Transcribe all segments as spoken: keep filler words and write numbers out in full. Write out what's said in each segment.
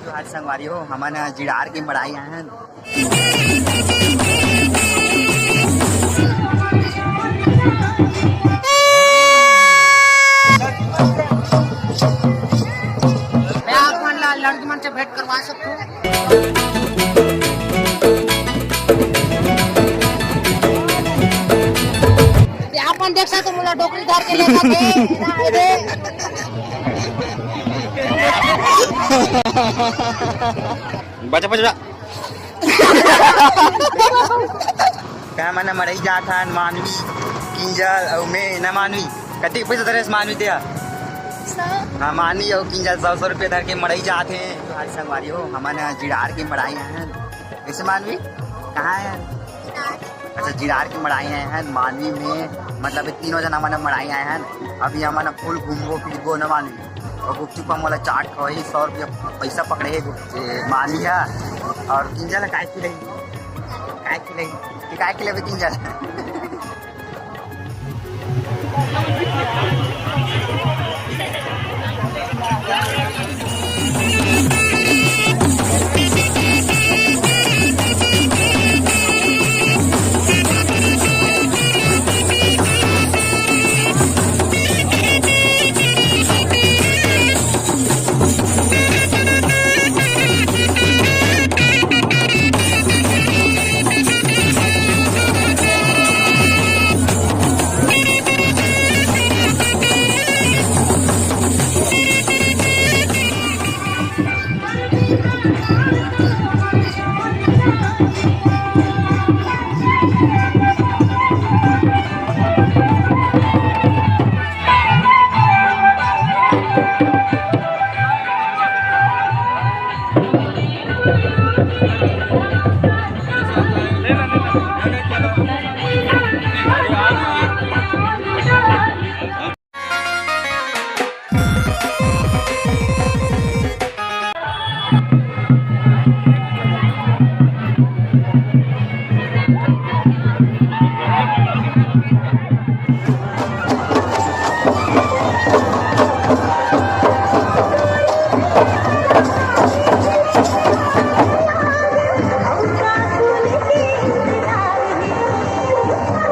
जोहार संगवारी हो, हमन ह जिरार के मड़ाई आए हन। मैं आप मन ला लड़की मन से भेंट करवा सकथों। आप मन देख सकते हो, मोला डोकरी धर के ले जाथे। बचा, बचा। का मन मड़ई जात हन, मानवी, किंजल अउ मैं न मानवी। कतेक पैसा धरे हस मानवी तेहा? सौ। हाँ, मानवी अउ किंजल सौ सौ रुपया धर के मड़ई जात हे। तो आज संगवारी हो, हमन ह जिरार के मड़ाई आए हन। कइसे मानवी? कहाँ आए हन? अच्छा, जिरार के मड़ाई आए हन। मानवी में मतलब तीनों जना मन मड़ाई आए हन। अभी हमन फुल घूमबो फिरबो न मानवी। अउ गुपचुप ह मोला चाट खवाही, सौ रुपया पैसा पकड़े हे गुप-, ए, मानी ह। अउ किंजल काय खिलही? काय खिलही? कि काय खिलेबे किंजल?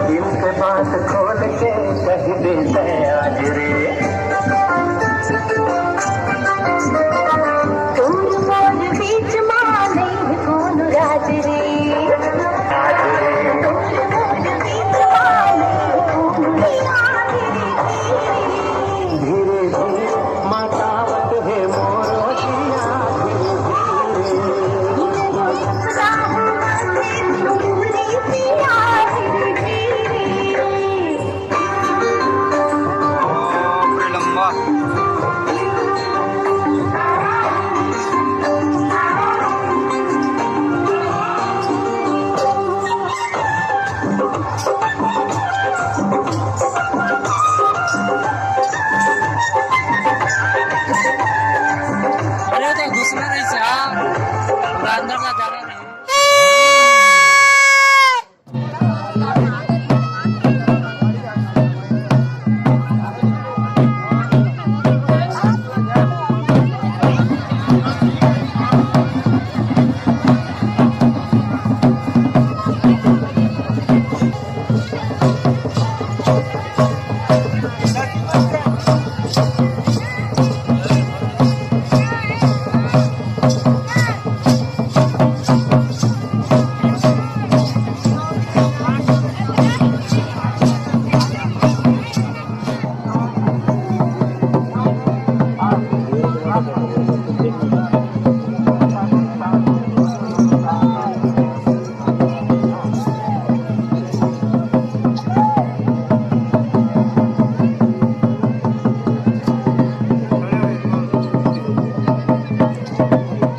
दिल के बात खोल के कह दे मैं आज रे। तोर मोर बीच मा नहीं कौन राज रे। आज रे। तोर मोर बीच मा नहीं कौन राज रे। धीरे धीरे मातावत हे मोरो जिया। धीरे धीरे। लंबा। अरे, तो घुसना नहीं से, हाँ। पूरा अंदर का जाना नहीं।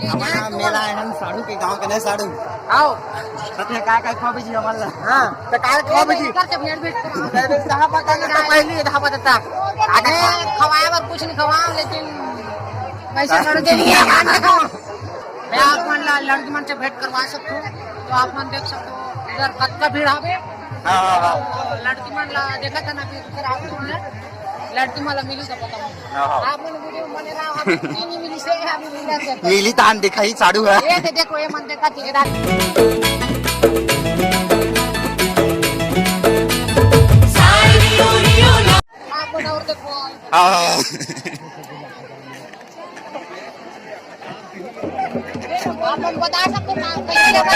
हमन मेला आए हन साढ़ू के गांव के, नहीं साढ़ू? आओ। तो तें काय काय खवाबे जी हमन ला? हाँ, तो काय खवाबे जी? कर के भेंट भेंट करा। तो कहाँ पता नहीं, तो पहली इधर पता था। अरे, खवाए बर कुछ नहीं खवाओ, लेकिन वैसे कर देंगे। मैं आप मन ला लड़की मन से भेंट करवा सकता हूँ, तो आप मन देख सकते हो इधर कतका भीड़ हवे। हाँ, हाँ, हाँ। तो लड़की मन ला देखा था ना, फिर इधर आप मन ला लड़की मला मिली तो पता नहीं। हाँ, हाँ। आप मन वीडियो बने रहा, आप तीन ही मिली से, आप मिली ना। मिली तान दिखाई साड़ू है। ये दे, देखो, ये मन देखा, ठीक है। आप मन और देखो। हाँ, हाँ। आप मन बता सकते हो, कैसे लगा?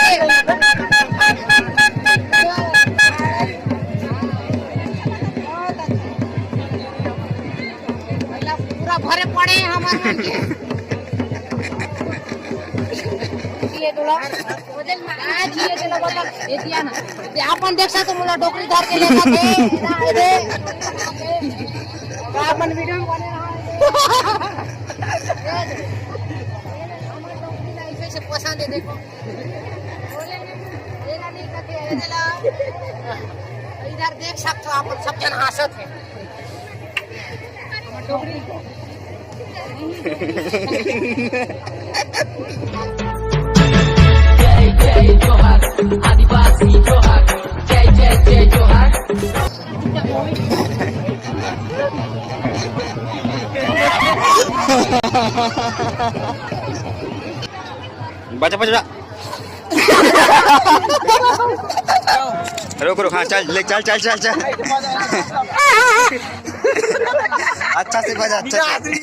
पूरा भरे पड़े हैं हमारे मन के। ये थोड़ा आज ये चलो, बता, ये दिया ना। ये अपन देख सकते हो, मोला डोकरी धर के लेकर के, ना, ये दे। अपन वीडियो में बने रहा। ऐसे पसंद है, देखो। इधर देख सकते हो आप, सब जन हंसत है। जय जय जोहार, आदिवासी जोहार, जय जय जय जोहार। बचा, बचा। रुक, रुक, हाँ, चल, ले, चल, चल, चल, चल। अच्छा से बजा, अच्छा से।